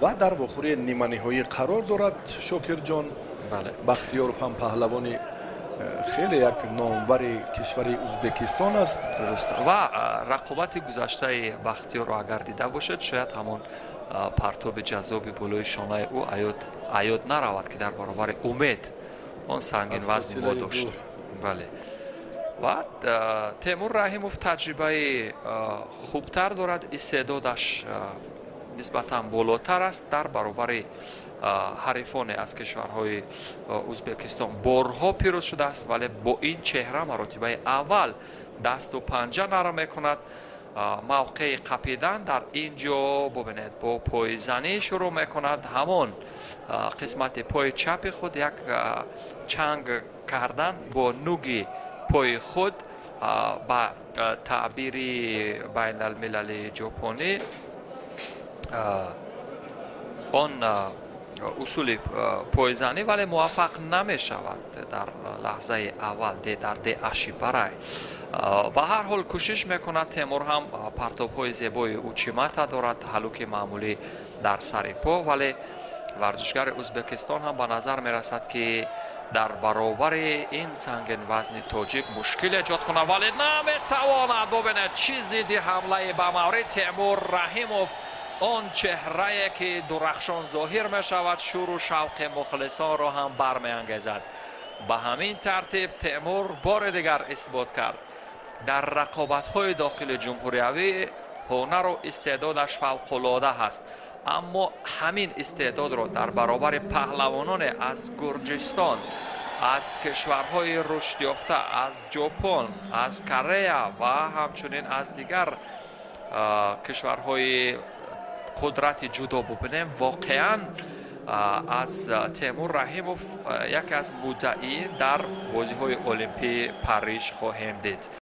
Ва дар вохӯрии ниманиҳоӣ қарор дорад Шокирҷон. Бахтиёров ҳам паҳлавони хеле як номвари кишвари Узбекистон аст. Дуруст. Ва рақобати гузаштаи Бахтиёрро агар дида бошед, шояд ҳамон партоби ҷаззоби болои шонаи ӯ аёд наравад, ки дар баробари Умед он сангин вазни мо дошт. Бале. Ва Темур Раҳимов таҷрибаи хубтар дорад, истеъдодаш нисбатан болотар аст. Дар баробари ҳарифоне аз кишварҳои Узбекистон борҳо пирӯз шудааст, вале бо ин чеҳра маротибаи аввал дасту панҷа нарм мекунад. Мавқеи қапидан дар ин ҷо бубинед, бо пойзанӣ шурӯъ мекунад. Ҳамон қисмати пои чапи худ як чанг кардан бо нуги пои худ, ба таъбири байналмилали ҷопонӣ он усули пойзанӣ, вале муваффақ намешавад дар лаҳзаи аввал дар деаши барай. Ба ҳар ҳол кӯшиш мекунад Темур ҳам, партобҳои зебои учимата дорад, ҳалуки маъмулӣ дар сари по, вале варзишгари Узбекистон ҳам ба назар мерасад, ки дар баробари ин сангин вазни тоҷик мушкил эҷод кунад, вале наметавонад. Бубинед, чӣ зидди ҳамлаи ба маврид Темур Раҳимов, он чеҳрае ки дурахшон зоҳир мешавад, шӯру шавқи мухлисонро ҳам бармеангезад. Ба ҳамин тартиб Темур бори дигар исбот кард, дар рақобатҳои дохили ҷумҳуриявӣ ҳунару истеъдодаш фавқулода ҳаст, аммо ҳамин истеъдодро дар баробари паҳлавононе аз Гурҷистон, аз кишварҳои рушдёфта, аз Ҷопон, аз Корея ва ҳамчунин аз дигар кишварҳои қудрати ҷудо бубинем, воқеан аз Темур Раҳимов яке аз муддаиин дар бозиҳои Олимпии Париж хоҳем дид.